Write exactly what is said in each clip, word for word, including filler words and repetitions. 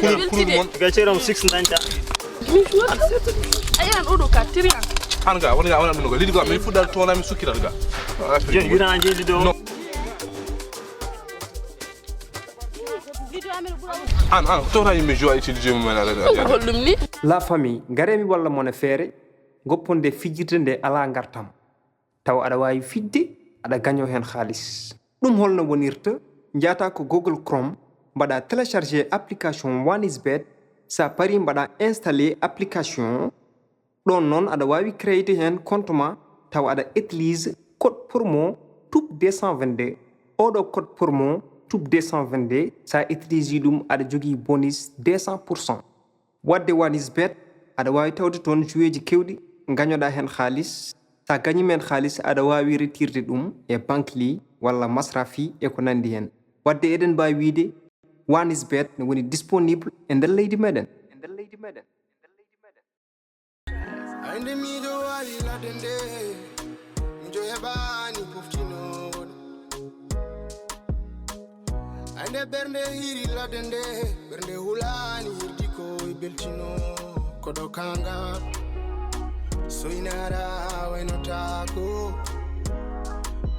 Kulol kulol mon. Ga ceeram six dañta. Ayan oɗo ka tiriyan. An ga wala ga wala ɗum ga lidi ga min fuɗɗal toona min sukkiral ga. Jen wira an jeeli ɗo. No. An an tawta yimɓe jowa utilisé mum en ala. Holɗum ni? La famille, ngaree mi walla mon e feere, gopponde fijirde nde alaa ngartam. Tawa aɗa waawi fijde, aɗa gañoo heen haalis. Ɗum holno wonirta? Njaata ko Google Chrome, mbaɗa télécharger application One is Bet. Sa pari mbaɗa installer application. Ɗoon noon aɗa waawi créer heen compte ma, tawa aɗa utilise code promo tube deux cent vingt-deux. Oɗo code promo tube deux cent vingt-deux, sa utilise ɗum aɗa jogii bonus deux cent pour cent. Wadde One is Bet, aɗa waawi tawde toon joueeji keewɗi, ngañoɗaa heen haalis. Sa gañiima heen haalis, aɗa waawi retirde ɗum e Bankly walla Masrafi e ko nanndi heen. Wadde eɗen mbaawi wiyde One is Bet ne woni disponible e nder leydi meɗen. Aynde miijo waali ladde nde, miijo heɓaani poftinoowo ɗum. Aynde ɓernde hiiri ladde nde, ɓernde hulaani hirdi ko e beltino. Koɗo kaŋŋa soynara waynotaako.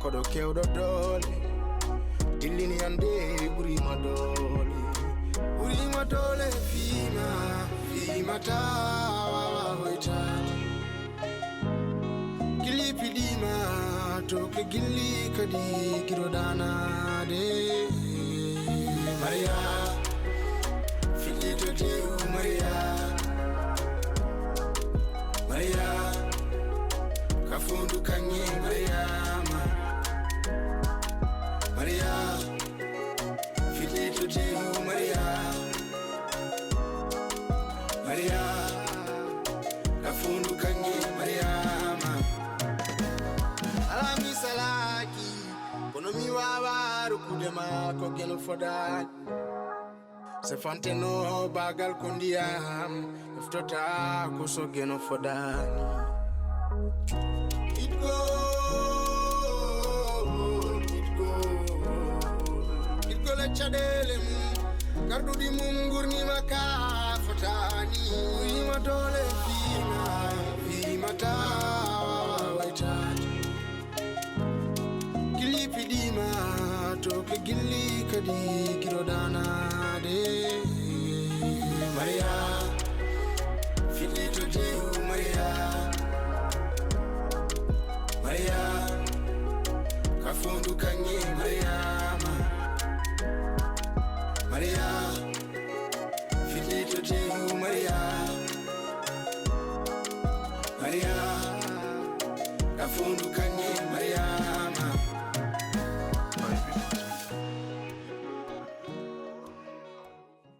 Koɗo keewɗo doole, dillini annde ɓuriima doole. Ɓuriima doole fiima, fiima taa waawa hoytaade. Gilli piɗiima, tooke gilli kadi giɗo daanaade. Mariya, fiɗɗi to teewu Mariya. Mariya, ka fondu kaŋŋe Mariyaama. Mariya, fiɗɗi to teewu Mariya. Mariya, ka fondu kaŋŋe Mariyaama. Alaa mi salaaki, kono mi waawaa rokkude ma ko geno fodaani. Sefanteno baagal ko ndiyam, eftota ko so geno fodaani. Itgo, itgo, itgo le caɗeele mum, garɗuɗi mum ngurnima ka fotaani. Uyima doole fiima, fiima taa waawa waytaade. Gilli piɗiima, tooke gilli kadi giɗo daanaade. Mariya, fiɗɗi to teewu Mariya. Mariya, ka fondu kaŋŋe Mariyaama. Mariya, fiɗɗi to teewu Mariya. Mariya, ka fondu kaŋŋe Mariyaama.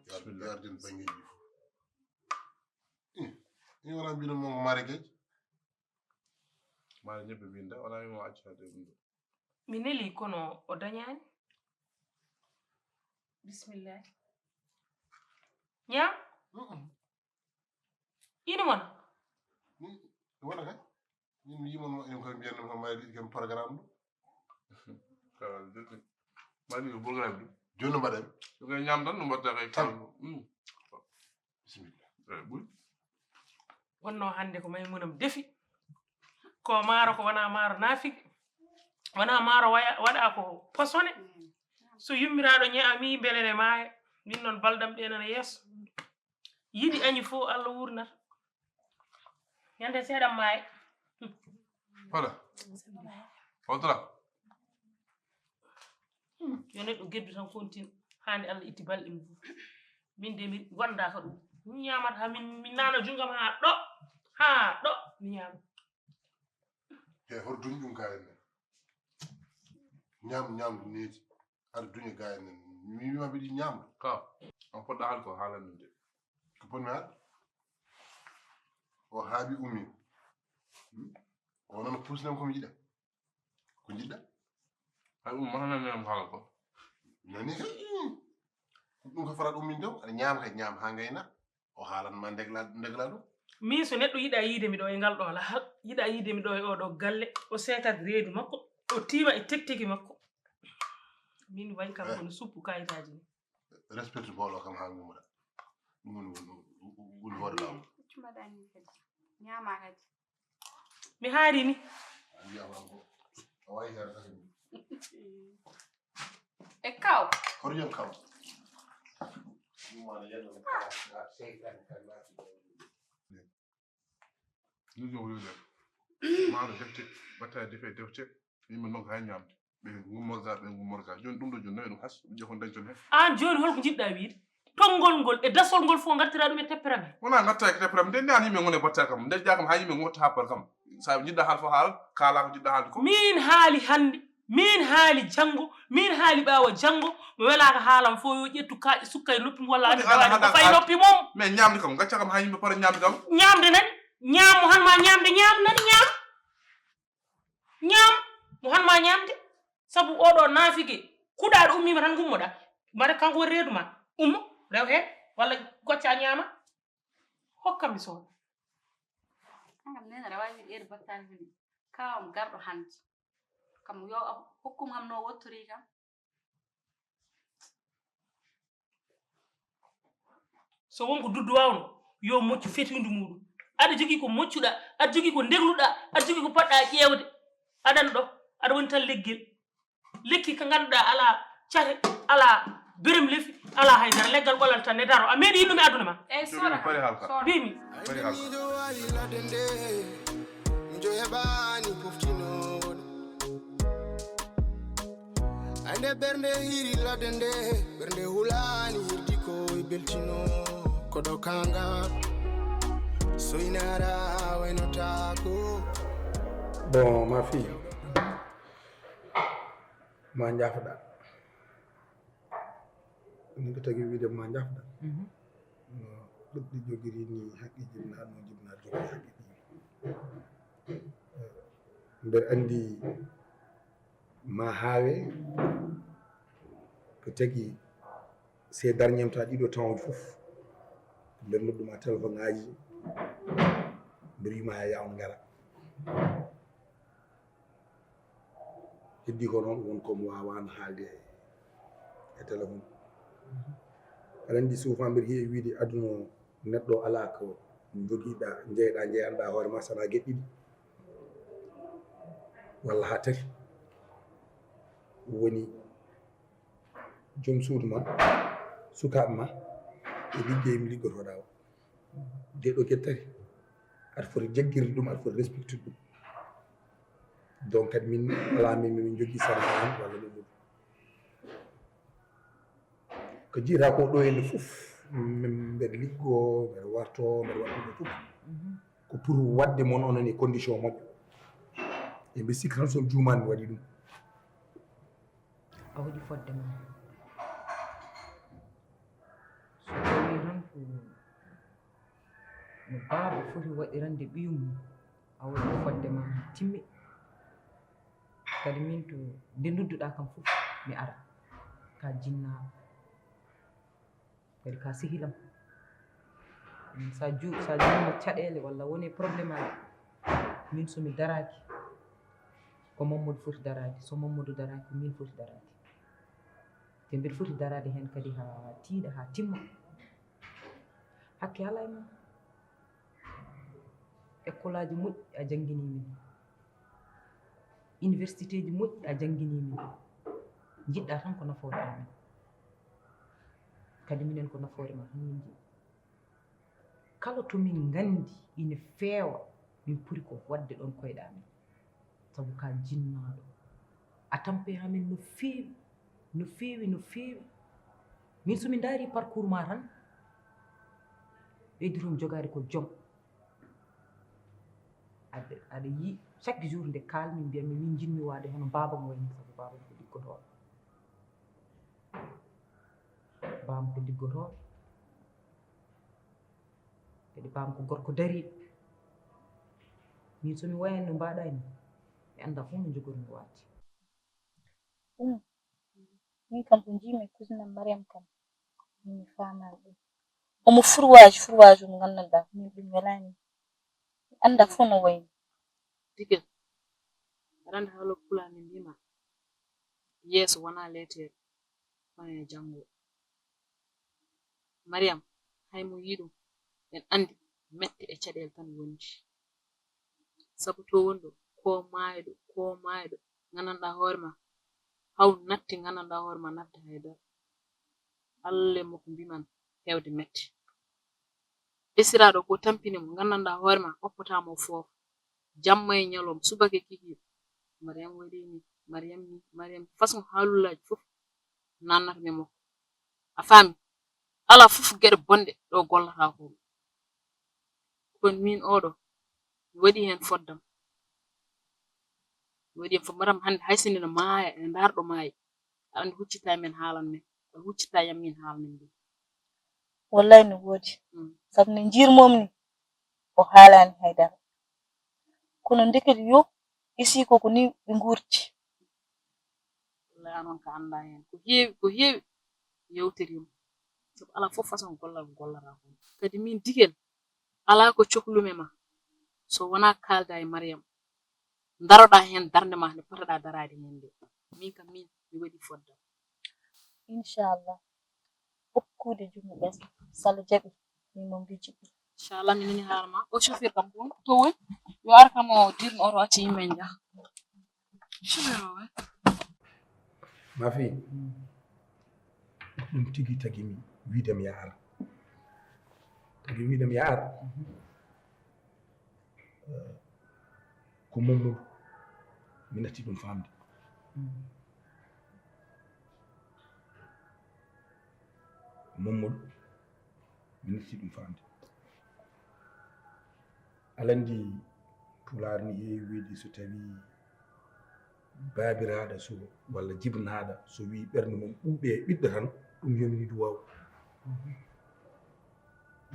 Bismillah. Gardien bangiji. Ni wala mbino mo mare kay. Mare ñebbe mbinda, wala mi mo acca de ɗum. Mi neli kono o dañaani. Bismillah. Ñaam? Mm-mm. Ina wona? Ni wona kay. Min mi yimo no en ko mbiyan no mari kam programme ɗo. Kala dede. Mari ko programme ɗo. Joni mbaɗen. Ko ñaam tan no mbatta kay. Tan. Kala. Mm. Bismillah. Eh, ɓuri. Wonno hannde ko Maymunam defi. Ko maaro ko wona maaro naafik. Wona maaro waya-, waɗa ko posone. So yummiraaɗo ñaami mbele ne maaya. Min noon baldam ɗe nana yeeso. Yiɗi añi fof Allah wurnata. Ñande seeɗa maaya. Voilà. Otra. Yo neɗɗo geddu tan kontin. Hande Allah itti balɗe mum. Min de mi wonda ka ɗum. Mi ñamata ha min, min nana jungam ha ɗo. Ha ɗo mi ñama. He hoto duñ ɗum ka en. Ñam, ñam neeti. Aɗa duña ga en. Mi wiima mbiɗi ñamde. Ka, on poɗɗa haalde ko haalan min de. Ko ponmi haalde? O haaɓi ummi. Hmm? O noon puusnam ko mi yiɗa. Ko jiɗɗa? Hay ɗum mahana nenam haala ko. Nani kay. Ɗum ko farat ummin taw, aɗa ñaama kay ñaama ha ngayna. O haalan ma ndegla, ndegla ɗum. Min so neɗɗo yiɗa yiide mi ɗo e ngal ɗo lahal, yiɗa yiide mi ɗo e oɗo galle, o seekat reedu makko, o tiima e tekteki makko. Min way kam kono suppu kayitaaji ni. Respect mboɗo kam ha ngumuɗa. Ɗum woni, woni, woni hoore laawol. Accu mbaɗa ni kadi. Ñaama kadi. Mi haari ni. A wiyaama ko a wayi heen kadi. E kaw. Hoto jom kaw. Ɗum wona yalla ko seytan kan naati. Ɗum jom yo def. Maano defte, batta defe defte. Yimɓe noon ko hay ñaamde. Ɓe ngummorga, ɓe ngummorga. Jooni ɗum ɗo jooni nawi ɗum has, ɓe ƴeewa ko dañton heen. Aan jooni holko njiɗɗaa wiyde? Tonngol ngol e dasol ngol fof ngartiraa ɗum e teppere am hee. Wonaa ngartaa e teppere am, nde nde aan yimɓe ngoni e batta kam, nde jaa kam haa yimɓe ngotta happal kam. So a njiɗɗaa haal fof haal, kaalaa ko njiɗɗaa haalde ko. Miin haali hannde, miin haali janngo, miin haali ɓaawo janngo, mo welaaka haala am fof yo ƴettu kaaƴe sukka e noppi mum walla adda dawaade ko fayi noppi mum. Mais ñaamde kam, ngacca kam haa yimɓe para ñaamde kam. Ñaamde nani, ñaam mo han ma ñaamde, ñaam nani ñaam. Ñaam mo han ma ñaamde, sabu oɗo naafige kuɗaaɗo ummiima tan ngummoɗaa, mbaɗa kanko woni reedu ma, ummo rew heen walla gocca ñaama, hokkam mi sooda. An kam neene aɗa waawi wiide ɗeeɗo battane kadi kawam garɗo hannde kam yo hokkuma kam no wottori kam. So won ko duddu wawno yo moccu fetindu muɗum. Aɗa jogii ko moccuɗa, aɗa jogii ko ndegluɗa, aɗa jogii ko poɗɗa ƴeewde. Aɗan ɗo aɗa woni tan leggel. Lekki ka ngannduɗa alaa cate, alaa berem lefi, alaa haydara. Leggal ɓolal tan ne daro. A meeɗi yiɗnumi aduna ma. Eyyi soda kam. Mbimi. Foti halka. Miɗo wawi ladde nde miɗo heɓani poftinooɗo. Ande ɓernde hiri ladde nde ɓernde hulani hirdi ko e beltino koɗo kanga soynara waynotako. Bon, ma fille, ma njafɗa. Min ko tagi wiide ma njafɗa. No goɗɗi jogiri ni haqqi jibnaɗo no jibnaɗo jogi haqqi ɗi. Mbeɗa anndi ma haawe ko tagi ces dernier temps ɗiɗo temps uji fof mbeɗa noddu ma téléphone ngaji mbeɗa wima ya yaw ngara. Heddi ko noon won ko mi waawano haalde e téléphone. Aɗa anndi souvent mbeɗa heewi wiide aduna o neɗɗo alaa ko jogiɗa jeyɗa jeyanɗa hoore ma sana geɗe ɗiɗi walla haa tati woni joom suudu ma, sukaaɓe ma e liggey mi liggotoɗa o. Ɗee ɗoo geɗe tati aɗa foti jaggirde ɗum, aɗa foti respectude ɗum. Donc kadi min alaa min min njogii sarde heen walla ɗum ɗum. Ko jiyata ko ɗo henne fof min mbeɗa liggoo, mbeɗa wartoo, mbeɗa waɗa ɗum ɗo fof. Ko pour waɗde mon onon e condition moƴƴo. E mbi sikki tan so juumaani mi waɗi ɗum. A waɗi fodde ma. So tawii tan ko no baaba foti waɗirande ɓiyum mum, a waɗi fodde ma timme. Kadi min to nde nodduɗaa kam fof mi ara ka jinnaaɗo. Kadi ka sehilam. Sa ju sa juuma caɗeele walla wone problème aji min somi daraaki ko Mamadou foti daraade, so Mamadou daraaki ko min foti daraade. Te mbeɗa foti daraade heen kadi haa tiiɗa, haa timma. Hakke alaa e mum. Ekkolaaji moƴƴi a jannginii min. Iniwersiteeji moƴƴi a jannginii min. Njiɗɗaa tan ko nafoore amin. Kadi minen ko nafoore ma tan min njiɗi. Kala to min nganndi ina feewa min poti ko waɗde ɗoon koyɗa amen. Sabu ka jinnaaɗo. A tampe amen no feewi, no feewi, no feewi. Min so mi ndaari parcours ma tan, ɓeyditum jogaade ko jom. Aɗa aɗa yi chaque jour nde kaalmi mbiyatmi min njiɗmi waade hono baaba mo wayni sabu baaba mo ko liggotooɗo. Baaba mo ko liggotooɗo. Kadi baaba mo ko gorko dariiɗo. Min so mi wayani no mbaɗa ni mi annda fof no jogori no waati. Umu, min kam ko njiimi e cousin am Mariam kam min mi faamaani ɗum. Omo furwaaji furwaaji mo nganndanɗaa ko min ɗum welaani mi annda fof no wayi ni. Digel, aɗa anndi haala pulaar ne mbiima yeeso wonaa leeteeɗo kono e janngo. Mariam. Hay mo yiɗum, en anndi mette e caɗeele tan wondi. Sabu to wonɗo ko maayɗo, ko maayɗo, nganndanɗaa hoore ma, haw natti nganndanɗaa hoore ma nadda hay dara. Alla e makko mbiman heewde mette. Esiraaɗo ko tampini mo, nganndanɗaa hoore ma oppataa mo foof. Jamma e ñalawma, subaka e kikiiɗe. Mariyam waɗi ni, Mariyam ni, Mariyam façon haalullaaji fof nannata mi makko. A faami? Alaa fof geɗe bonɗe ɗo gollata ko. Kono min oɗo, mi waɗi heen foddam. Mi waɗi heen foddam hannde hay sinno ene maaya, ene ndaarɗo maayi. Aɗa anndi huccita e men haalan men. Aɗa huccita yam min haalan men ɗum. Wallay no woodi. Mm. Sabu no njirmomi ni, o haalaani hay dara. Kono ndekete yo, isi koko ni ɓe nguurti. Wallay an on ka annda heen. Ko heewi, ko heewi yewteriima. Sabu alaa fof façon gollal ko gollata ko. Kadi min Digel, alaa ko cohlumi ma. So wonaa kaalda e Mariyam. Ndaroɗaa heen darnde ma nde potoɗaa daraade heen nde. Min kam min, mi waɗi foddam. Inchallah. Hokkude junngo ɓesngo. So Allah jaɓi, min mo mbiɗo jiɗɗo. Inchallah, mi nani haala ma. O chauffeur kam ko woni? To woni? Yo ar kam o dirno oto acci yimɓe njaha. Chauffeur o waay. Ma fii, ɗum tigi tagi mi wiide mi yaara. Tagi wiide mi yaara. Eh, ko Mamadou mi natti ɗum faamde. Ko Mamadou mi natti ɗum faamde. Aɗa anndi Pulaar ni heewi wiide so tawii baabiraaɗo so, walla jibnaaɗo so wii ɓernde mum ɓuuɓe e ɓiɗɗo tan, ɗum yomini duwaaw.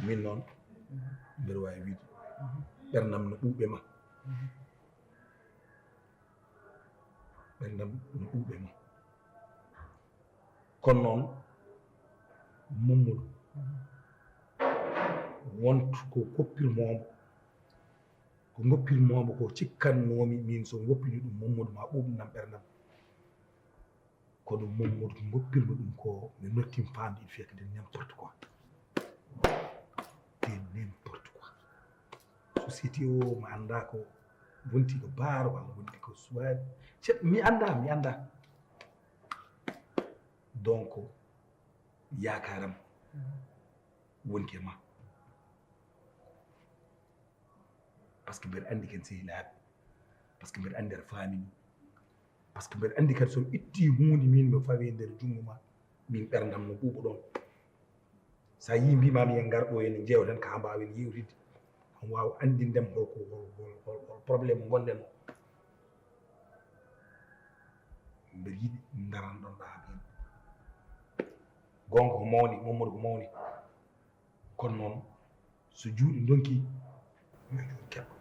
Min noon, mbeɗa waawi wiide ɓerndam no ɓuuɓe ma. Ɓerndam no ɓuuɓe ma. Kono noon, Mamadou, wonto ko goppirmoomo, ko goppirmoomo ko cikkannoomi min, so goppini ɗum Mamadou ma ɓuuɓnam ɓerndam. Kono Mamadou ko goppirmi ɗum ko, mi nottim faamde, il fait que de n'importe quoi. De n'importe quoi. Société o, mi annda ko wonti ko baaro walla wonti ko suwaade. Mi annda, mi annda. Donc, yaakaaram wonti e ma. Par ce que mbeɗa anndi ko en sehilaaɓe. Par ce que mbeɗa anndi aɗa faamini. Par ce que mbeɗa anndi kadi so mi ittii huunde min mi fawi e nder junngo ma, min ɓerndam no ɓuuɓa ɗoon. So a yii mbiimaami en ngar ɗo en njeewten ka mbaawen yeewtidde. Am waawa anndindem hol ko, hol, hol, hol, hol problème ngonɗen o. Mbeɗa yiɗi ndaranɗon ɗo haa ɓeen. Goonga ko mawni, Mamadou ko mawni. Kono noon, so juuɗe ndonki, yo juuɗe keɓa.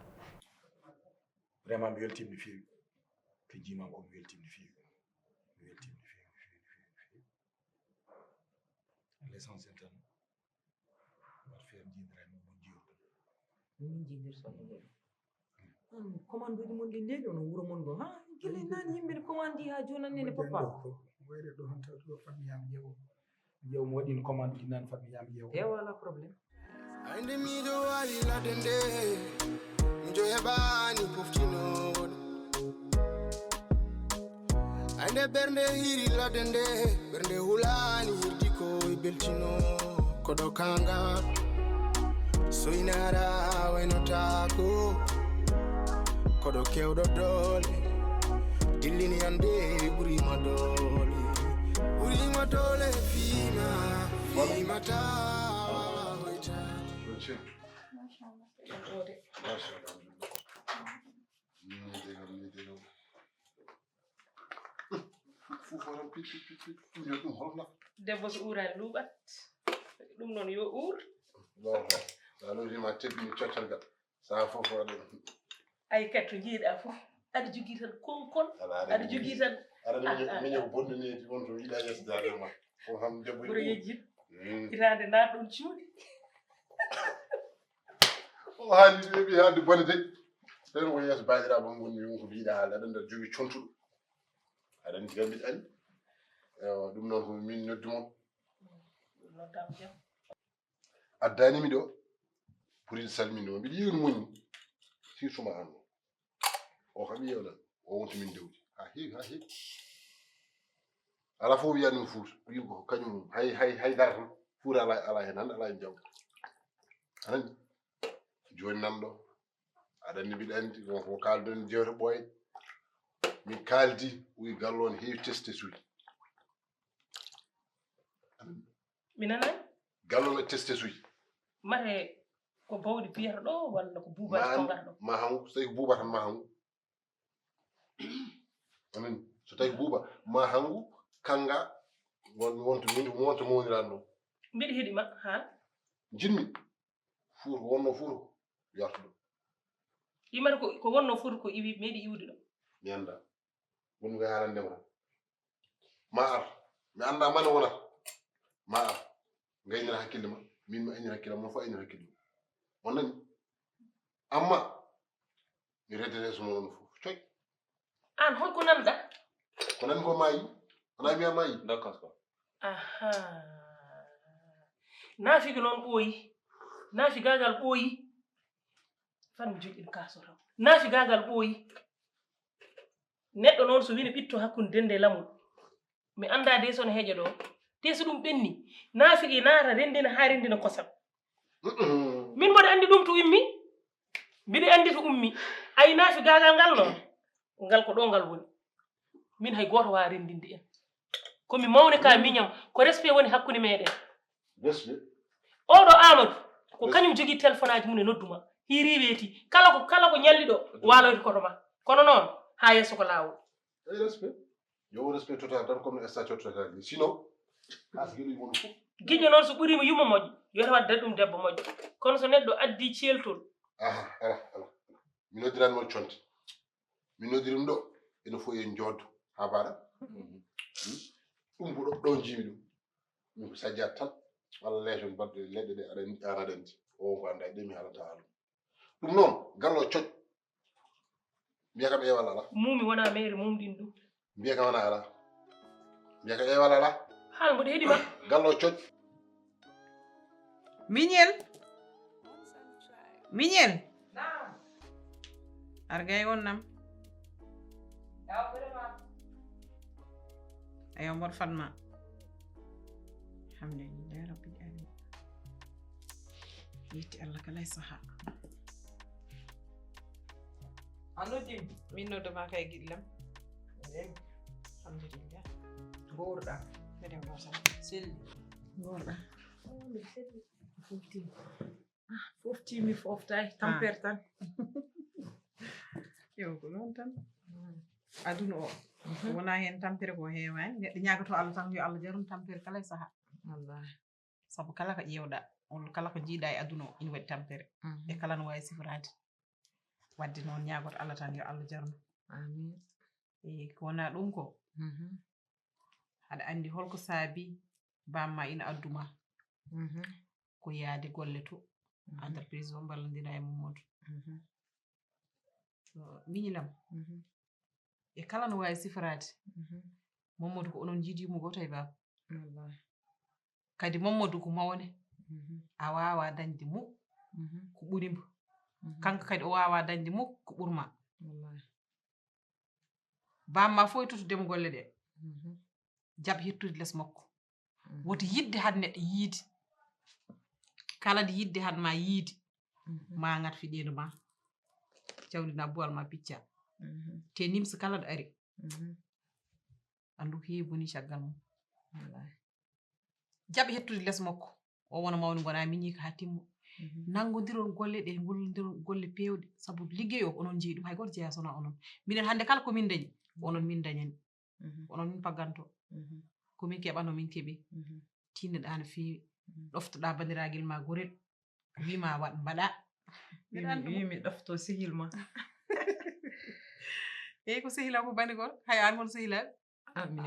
Vraiment, mi weltiima no feewi. Ko jiimaam ko, mi weltiima no feewi. Mi weltiima no feewi, no feewi, no feewi, no feewi. L'essentiel tan, mbaɗ feere njiidiraa e mum, mon njiiru. Min njiidirto ɗum. Hmm, commande uji mon ɗi leeli, onon wuro mon ngo. Ha, gila naane yimɓe ne commande haa jooni, nane papa. Wayde ɗo han taw ɗo famille am ƴeewo. Ƴeewo mo waɗino commande uji nane famille am ƴeewo. E wala problème. Ay nde miɗo wayi ladde nde, miɗo heɓaani poftinooɗo. Ay nde ɓernde hiri ladde nde, ɓernde hulaani hirdi ko e beltino. Koɗo kanga, so inara waynotaako. Koɗo kewɗo doole, dillini ande ɓurima doole. Ɓurima doole fiima, fiima tawa hoyta. Machallah. Machallah. Ni de kam, ni de kam. Fof waɗa pip, pip, pip, pip. Ɗum yo ɗum hol nafata. Debbo so uuraani luuɓat. Ɗum noon yo uur. Bon, bon. Sa looti ma tebbini coccal gal. Sa fof waɗa ɗum. Ay, kadi to njiiɗa fof. Aɗa jogii tan konkon. Ala, aɗa Aɗa jogii jogii tan. Aɗa miño, ah, ah, miño ah. Ko bonɗo needi won to yiɗa yeeso daade ma. Ko ham debbo Ɓuri e yejjin. Mm. Hitaande na ɗum cuuɗi. O haali de ɓi haalde bone de. Sen ko yeeso baajiraaɓe on woni yum ko mbiɗa haalde. Aɗa nder jogii contuɗo. Aɗa anndi kam mbiɗa anndi. Ewa, ɗum noon ko min noddi mon. Noddaama jam. Addani mi ɗo pour il salmini mo, mbiɗa yiwni moni. Sirtuma an o kam yewnan o wonto min dewdi ha heewi ha heewi. Ala fof wiya ɗum fuuta, wi ko kañum hay hay hay dara tan fuuta ala ala hen hande ala hen jawdi. Anani joni nan ɗo aɗa andi mbiɗa andi won ko kalden jewte ɓooye. Min kaldi wi gallo on heewi testesuji. Mi nanani. Gallo on e testesuji. Mate ko bawɗi piyata ɗo walla ko buubaji Ma- tongata ɗo? Ma hangu so tawi ko buuba tan ma hangu. Amin so tawi ko buuba ma hangu kanga won wonto min wonto mawniran ɗo. Mbiɗa heɗi ma ha Jinmi fuur ko wonno fuur yartuɗo. Yimata ko ko wonno fof ko iwi meɗi iwde ɗo. Mi anda wonmi koye haalande ma tan. Ma ar mi anda mane wonata. Ma ar gaynira hakkille ma min mi aynir hakkille ma fof aynir hakkille ma. On nani? Amma mi reddete so mon fof coy. An holko nanɗa? Ko nan ko maayi wona wiya maayi. D'accord quoi. Aha. Naafigi noon ɓooyi. Naafigagal ɓooyi. Fan mi joƴƴin kaso taw. Naafigagal ɓooyi. Neɗɗo noon so wini ɓitto hakkunde dende e lamol. Mi anndaa de so no heƴo ɗo. Te so ɗum ɓenni. Naafigi naata renndina haa renndina kosam. Min mboɗo anndi ɗum to ummi. Mbiɗo anndi to ummi. Ayi naafigagal ngal noon. Ngal ko ɗo ngal woni. Min hay gooto waawa renndinde en. Ko mi mawni ka miñam. Ko respect woni hakkunde meɗen. Respect. Oɗo Amadou ko kañum jogii téléphone aji mum e noddu ma. Hiiri weeti kala ko kala ko ñalli ɗo waaloyde koto ma. Kono noon haa yeeso ko laawol. Ay respect. Yo respect total tan comme no statut total ni sinon. As gelu mono fof. Gijo noon so ɓuriima yumma moƴƴo yo tawat daɗ ɗum debbo moƴƴo. Kono so neɗɗo addi ceeltol. Aha ala ala. Mi noddiran mo conte. Mi noddiri ɗum ɗo ene fof en joddo ha mbaɗa. Ɗum ko ɗo ɗo jiimi ɗum. Ɗum ko sajjat tan walla leeso mbaɗde leɗɗe ɗe aɗa aɗa aɗa anndi o ko annda ɗe mi haalata haalum. Ɗum noon gallo coƴ. Mbiya kam ewal ala. Mumi wona meere mumɗin ɗum. Mbiya kam wona ala. Mbiya kam ewal ala. Haal mboɗo heɗi ma. Gallo coƴ. Miñel. Miñel. Argay wonnam. Ayo mboɗo fatma. Alhamdulillahi rabbil alamin. Yetti Allah kala e saha. A noddim. Min noddoma kay giɗlam. Alhamdulillah. Goorɗa. Mbeɗen goto. Selli. Goorɗa. Fofti. Fofti mi foftay tampere tan. Yo ko noon tan. Aduna o. Wona hen tampere ko heewani neɗɗo ñaagoto Allah tan yo Allah jarum tampere kala e saha. Wallahi. Sabu kala ko ƴeewɗa walla kala ko jiiɗa e aduna o ina waɗi tampere. E kala no wawi sifraade. Wadde noon ñaagoto Allah tan yo Allah jarnu. Amin. E ko wona ɗum ko. Aɗa anndi holko saabi bamma ina adduma. Ko yaade golle to. Entreprise o mballondira e Mamadou. Miñilam. E kala no wawi sifraade. Mamadou ko onon jiidi yumma goto e baba. Kadi Mamadou ko mawne. A wawa dañde mo ko ɓuri mo. Kanko kadi o wawa dañde mo ko ɓurma. Bamma fof e tutu demo golle ɗe. Jaɓ hettude les makko. Woto yidde hade neɗɗo yiidi. Kala de yidde hade ma yiidi. Ma ngat fiɗeendo ma. Cawdina buwal ma picca. Te nimsa kala ɗo ari. Andu ko heewi boni caggal mum. Jaɓ hettude les makko. O wona mawni gona miñi ko ha timmo. Nanngodirol golle ɗe, ngollodiron golle peewɗe sabu liggey o ko onon jeeyi ɗum hay gooto jeeya sona onon. Minen hannde kala ko min dañi ko onon min dañani. Ko onon min pagganto. Ko min keɓano min keɓi. Tinneɗa no feewi. Ɗoftoɗa bandiragel ma gorel wima waɗ mbaɗa. Wimi ɗofto sehil ma. Eyyi ko sehil am ko bandi kon hay an kon sehil am.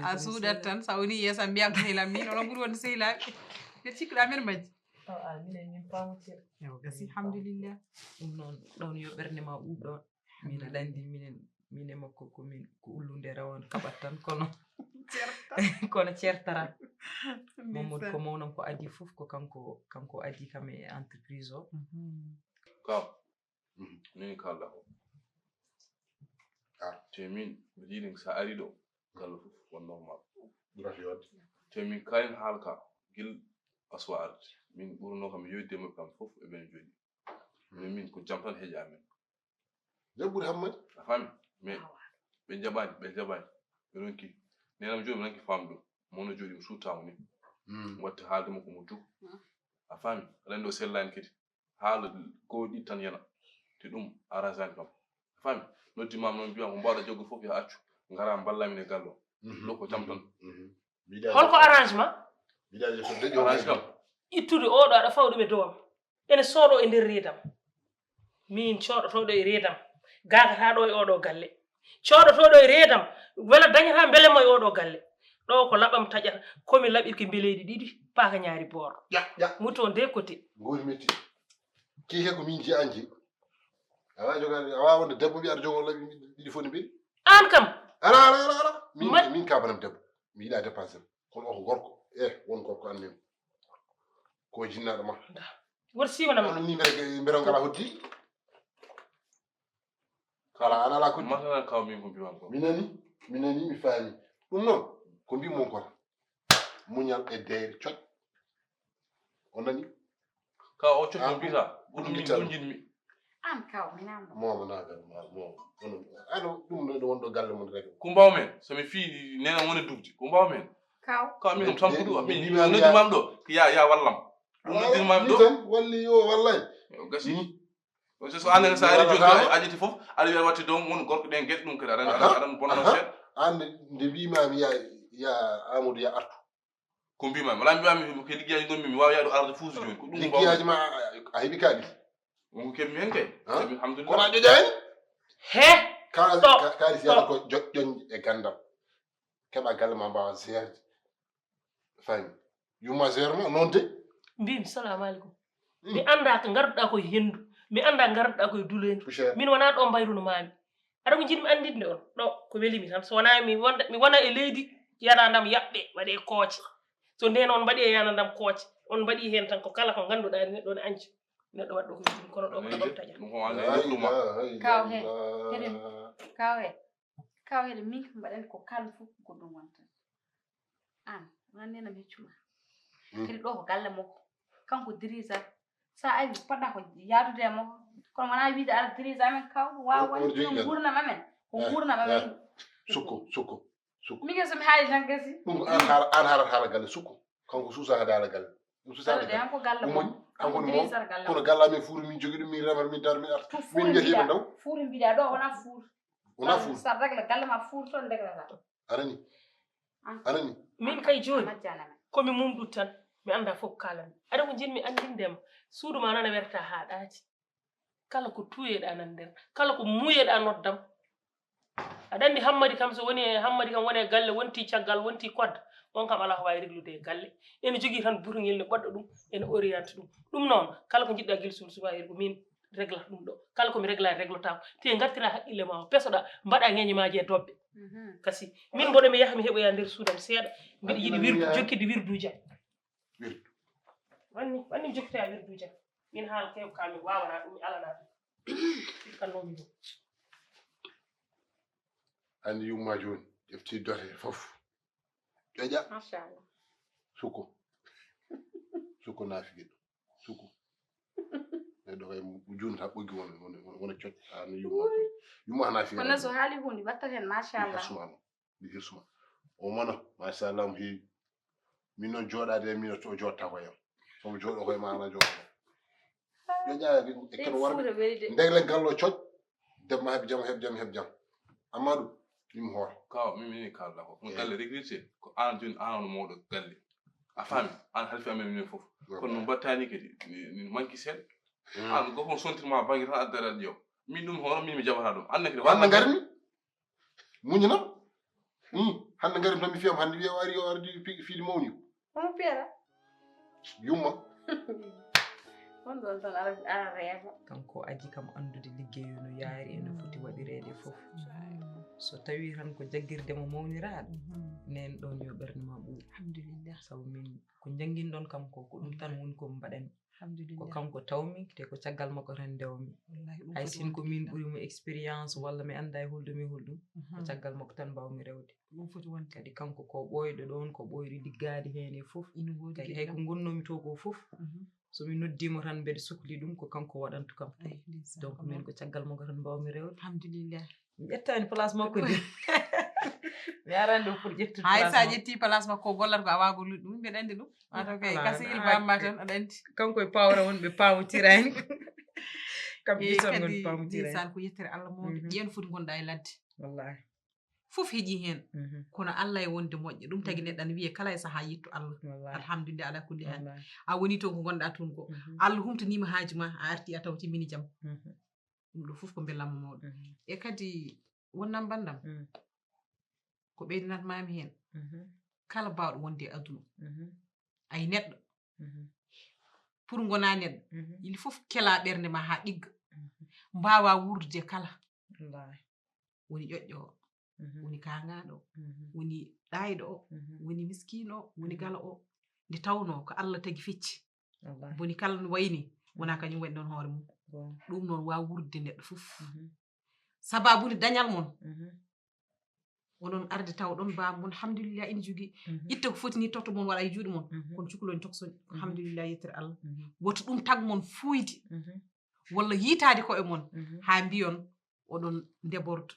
A suudat tan sa woni yeesam mbiyam sehil am min onon ɓuri wonde sehilaɓe. Mbeɗa cikkuɗa men majji. Awa minen min pamotira. Yo gasi alhamdulillah. Ɗum noon ɗon yo ɓernde ma ɓuuɓ ɗon. Min aɗa anndi minen min e makko komin ko ullude rawane kaɓat tan kono kono certaran. Mamadou, ko mawnan ko adii fof, ko kanko, kanko adii kam e entreprise o. Kaw, min kalda ko. Te min, mbiɗa yiɗi so ari ɗo, kala fof won normal. Ɓurati waɗde. Te min kayen haala ka, gila aswa arde. Min ɓurno kam yooyde maɓɓe kam fof e ɓen jooɗi. Min, min ko jam tan heƴa amen. Jam ɓuri hammani. A faami? Mais ɓe jaɓani, ɓe jaɓani. Ɓe ronki. Nenam joomi nanki faam ɗum. Mono jooɗi mo suutaama ni. Watta haalde mo ko mo tuku. A faami? Aɗa anndi o sellaani kadi. Haala ko ɗi tan yana. Te ɗum arrangani kam. A faami? Noddi maam noon mbiya ko mbaɗa joggo fof yo accu. Ngara mballa min e gallo. Ɗo ko jam tan. Holko arrangement? Arrange kam. Ittude oɗo aɗa fawa ɗum e dow am. Ene sooɗo e nder reedam. Min cooɗotooɗo e reedam. Gaagataɗo e oɗo galle. Cooɗotooɗo e reedam. Wela dañata mbelema e oɗo galle. Ɗo ko laɓam taƴata. Komi laɓirki mbeleyɗi ɗiɗi. Paaka ñaari boor. Ƴa, ƴa. Mouton de côté. Ngori metti. Kii he ko min jiya an jeyi. A wawa jogaade, a wawa wonde debbo mbiya aɗa jogo laɓi ɗiɗi fof ne mbeɗi. An kam. Ala, ala, ala, ala. Min, min kabanam debbo. Mi yiɗa dépensé. Kono o ko gorko. Eh, won gorko an min. Ko jinnaɗo ma. Wor siwana ma. Kono ni mbere, mbere ngala hoddi. Kala an ala ko. Masala kaw min ko mbiwan ko. Mi nani, mi nani, mi faami. Ɗum noon, ko mbi mon kota. Muñal e deyre coƴ. O nani? Ka o coƴ no mbita. Ɗum mbita. Ɗum jinmi. An kaw, mi namno. Mo, mo naga, mo, mo. Ano, ɗum ɗo, ɗo wonɗo galle mon rek. Kumbaw men, so mi fi nena wona dubdi. Kumbaw men. Kaw. Ka min ɗum tampudu, min noddi mam ɗo. Ya, ya wallam. Ɗum noddi mam ɗo. Tan walli yo wallay. Yo gasi. So, so an nene sa ari joni a ƴetti fof, aɗa wiya watti donc won gorko ɗen geɗe ɗum kadi aɗa, aɗa, aɗa bonno seeɗa. An nde mbimami ya, ya Amadou ya artu. Ko mbimami, wala mbimami ko liggeyaji gonmi, mi wawa yaade arde fuusi joni. Ko ɗum liggeyaji ma a heɓi kalis. Wonko keɓmi hen kay. Alhamdulillah. Kono a ƴoƴani? He? Kalis, kalis yaata ko joƴƴon e gandal. Keɓa galle ma mbawa seerde. Fami. Yumma seere ma, noon de? Mbimi, "Salamu aleykum." Mi annda ko ngarduɗa ko e henndu. Mi annda ngarduɗa ko e dulendu. Min wona ɗo mbayruno mami. Aɗa ko jiɗmi anndinde on? Ɗo ko welimi tan. So wona mi wonda, mi wona e leydi, yanandam yaɓɓe, waɗe kooce. So nden on mbaɗi e yanandam kooce, on mbaɗi heen tan ko kala ko ngannduɗaa neɗɗo ne anji. Neɗɗo waɗɗo ko jiɗmi, kono ɗo ko ɗo taƴa. Kaw he, heɗen, kaw he. Kaw heɗen, min ko mbaɗen ko kala fof ko ɗum wonta. An, wona nenam heccuma. Kadi ɗo ko galle makko. Kanko dirijata. Sa ari, poɗɗa ko yaadude e makko. Kono wona wiide aɗa dirija amen kaw. Wawa wonde ɗum gurnam amen. Ko gurnam amen. Sukko, sukko, sukko. Min kadi so mi haali tan gasi. Ɗum ko an haala, an haala haala galle sukko. Kanko suusa haala galle. Ɗum suusa haala galle. Kanko woni mo. Kono galle amen fuuri min jogi ɗum min remata min daro min arta. Min njehi ɓe ndaw. Fuuri mbiɗa ɗo wona fuur. Wona fuur. Sa régla galle ma fuur toon reglata. Arani. Arani. Min kay jooni. Komi mumɗu tan. Mi annda fof ko kaalanmi. Aɗa ko jiɗmi anndinde ma. Suudu ma noon a werta haa ɗaati. Kala ko tuuyeɗa nan nder. Kala ko muuyeɗa noddam. Aɗa anndi Hammadi kam so woni e Hammadi kam woni e galle wonti caggal wonti kodda. On kam alaa ko waawi reglude e galle. Ene jogii tan burngel ne ɓoɗɗo ɗum. Ene oriente ɗum. Ɗum noon kala ko njiɗɗa gila suudu suba ko min reglata ɗum ɗo. Kala ko mi regla reglotako. Te ngartira haqqille ma o pesoɗa mbaɗa ŋeñe maji e dobbe. Kasi min mboɗo mi yaha mi heɓoya nder suudam seeɗa. Mbiɗa yiɗi wirdu jokkide wirduji am. Wirdu. Wanni wanni mi jokkita wirduji am. Min haala kew ka mi wawana ɗum mi alana ɗum. Ikkannomi ɗum. Anndi yumma joni ƴefti dote fof. Ƴoƴa. Machallah. Sukko. Sukko naafige ɗo. Sukko. Neɗɗo kay junta ɓoggi wona wona wona coƴ. An yumma. Yumma naafige. Kono so haali hunde wattat hen machallah. Ɗi hirsuma. O mona machallah mo heewi. Min noon jooɗaade e min o jooɗta ko yam. Somo jooɗo koye ma ana jooɗo. Ƴoƴa e kene warde. Ndegle gallo coƴ. Debbo ma heɓ jam heɓ jam heɓ jam. Amma ɗum ɗum hoore. Kaw min min kalda ko. Mo galle recruté ko an joni an no mawɗo galle. A faami an halfi amen min fof. Kono no mbattani kadi ni manki seeɗa. An gofon sontirma bangi tan addara ƴeew. Min ɗum hono min mi jaɓata ɗum. An ne kadi walla ngarmi. Muñanam. Hmm. Hannde ngarim tan mi fiyam hannde wiya o ari o ardi fi- fiidi mawni. Hono fiyata? Yumma. Ɗon ɗon tan ara ara reefa. Kanko aji kam anndude liggey no yaari e no foti waɗireede fof. So tawii tan ko jaggirde mo mawniraaɗo, neen ɗoon yo ɓernde ma ɓuuɓ. Alhamdulillah. Sabu min ko njannginɗon kam ko, ko ɗum tan woni ko mbaɗanmi. Alhamdulillah. Ko kanko tawmi, te ko caggal makko tan ndewmi. Wallahi, ɗum hay foti sin ko wonde min ɓuri mo expérience walla mi annda e holɗum e holɗum, ko caggal makko tan mbawmi rewde. Ɗum foti wonde. Kadi kanko ko ɓooyɗo ɗoon, ko ɓooyɗo liggaade heen e fof. Ina woodi kadi hay ko ngonnoomi to ko fof, so mi noddiimo tan mbeɗa sukli ɗum, ko kanko waɗantu kam. Ay, ndeysaan. Donc min ko caggal makko tan mbawmi rewde. Alhamdulillah. Mi ƴettaani place makko de. Mi araani ɗo pour ƴettude hay place sa makko. Ƴetti place makko, o gollata ko a waago luɗɗum, mbeɗa anndi ɗum. Wata kay, ala, kasi ana ilba amma tan aɗa anndi. Kanko e pawra wonɓe pawtira en. Kam e ɓiton kadi ngon pawtira en. Ndeysaan, ko yettere Allah mawde. Mhm. Ƴeen foti ngonɗa e ladde. Wallahi. Fof heƴi heen. Mhm. Kono Allah e wonde moƴƴo. Ɗum tagi neɗɗo ana wiye kala e sahaa yettu Allah. Wallahi. Alhamdulillah ala kulli hal. Wallahi. A woni toon ko ngonɗa toon ko. Mhm. Allah humtaniima haaju ma, a arti a tawti mini jam. Mhm. Ɗum ɗo fof ko mbellamma mawɗo. Mhm. E kadi wonnam banndam. Mhm. Ko ɓeydinat mami heen. Mhm. Kala baawɗo wonde e aduna. Mhm. Ay neɗɗo. Mhm. Pour ngona neɗɗo. Mhm. Il faut kela ɓernde ma haa ɗigga. Mhm. Mbaawa wuurdude kala. Wallahi. Woni ƴoƴƴo o. Mhm. Woni kaŋŋaaɗo o. Mhm. Woni ɗaayɗo o. Mhm. Woni miskiino o. Woni galo o. Nde tawnoo ko Allah tagi fecci. Wallahi. Boni kala no wayni, wonaa kañum waɗi noon hoore mum. Bon. Ɗum noon waawa wuurdude neɗɗo fof. Mhm. Sababu nde dañal mon. Mhm. Onon arde taw ɗon baaba mon, alhamdulillah, ina jogii. Mhm. Itta ko foti ni totta mon waɗa e juuɗe mon. Mhm. Kono cukalon tokson, mhm, alhamdulillah, yettere Allah. Mhm. Woto ɗum tag mon fuuyde. Mhm. Walla yiitaade koye mon. Mhm. Haa mbiyon oɗon ndebordo.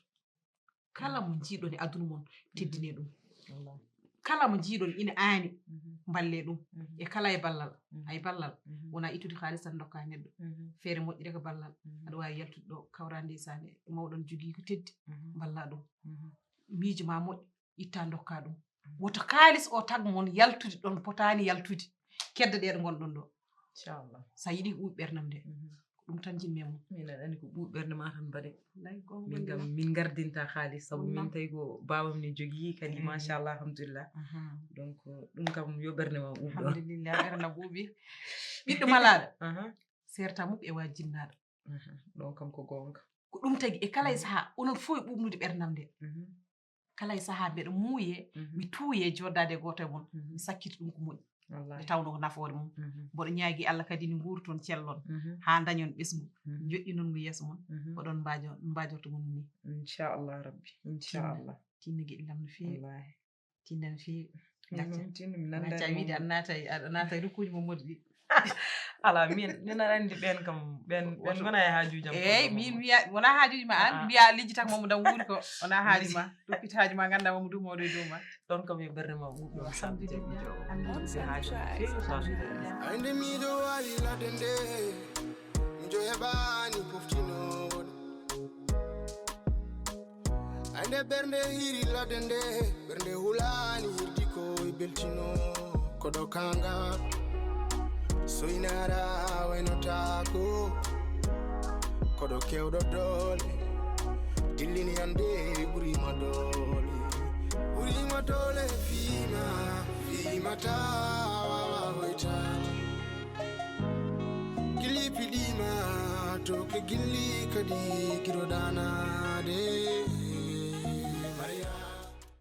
Kala mo njiiɗon e aduna mon, teddinee ɗum. Wallahi. Kala mo njiiɗon ina aani, mhm, mballee ɗum. Mhm. E kala e ballal, mhm, hay ballal, mhm, wonaa ittude kaalis tan ndokkaa neɗɗo. Mhm. Feere moƴƴere ko ballal. Mhm. Aɗa waawi yaltude ɗo, kawraa ndeysaan e mawɗon jogii ko teddi, mhm, mballaa ɗum. Mhm. Miijo ma moƴƴo, ittaa ndokkaa ɗum. Mhm. Woto kaalis o tag mon yaltude ɗon potaani yaltude. Keddoɗee ɗo ngonɗon ɗo. Inchallah. So a yiɗi ko ɓuuɓi ɓernam nde. Mhm. Ko ɗum tan njiɗmi e mon. Min aɗa anndi ko ɓuuɓi ɓernde ma tan mbaɗe. Wallahi, goonga. Min kam, min ngardinta kaalis, sabu min tawi ko baabam ne jogii kadi, mhm, machallah, alhamdulillah. Aha. Donc, ɗum kam yo ɓernde ma ɓuuɓ ɗo. Alhamdulillah, ɓernde ɓuuɓi. Ɓiɗɗo malaaɗo. Aha. Seerta mukk e waa jinnaaɗo. Aha. Ɗon kam ko goonga. Ko ɗum tagi e kala e, mhm, sahaa, onon fof e ɓuuɓnude ɓernam nde. Mhm. Kala e sahaa mbeɗa muuye, mhm, mi tuuye jooɗdaade e gooto e mon, mhm, mi sakkita ɗum ko moƴƴi. Wallahi. Nde tawnoo ko nafoore mum. Mhm. Mboɗo ñaagii Allah kadi ni nguurton cellon, mhm, haa ndañon ɓesngu, mhm, njoɗɗinon ngu yeeso mon, mhm, ko ɗon mbaajo-, mbaajorto mon ni. Inchallah Rabbi, inchallah. Tinna geɗe lam no feewi. Wallahi. Tinna no feewi. Min gacca. Noon tinno mi nannda. Gacca wiide aɗa naata e, aɗa naata e rukkuuji Mamadou ɗi. Ala, min, min aɗa anndi ɓeen kam, ɓeen, ɓeen wonaa e haajuuji am. Eey, min wiya, wonaa haajuuji ma aan, ah, ah, mbiya lijji tan Mamadou am wuuri ko, wonaa haaju ma. Toppit haaju ma, ngannda Mamadou mawɗo e dow ma. Ɗon kam yo ɓernde ma ɓuuɓ ɗo. Alhamdulillah. Alhamdulillah. Ay nde miɗo waali ladde nde, miɗo heɓaani poftinoowo. Ay nde ɓernde hiiri ladde nde, ɓernde hulaani hirdi ko e beltino. Koɗo kanga, so inara waynotaako. Koɗo kewɗo doole, dillini ande ɓuri ma doole. Ɓuri ma doole fiima, fiima tawa hoytaade. Gilli piɗima, to ke gilli kadi giɗo ɗaanaade.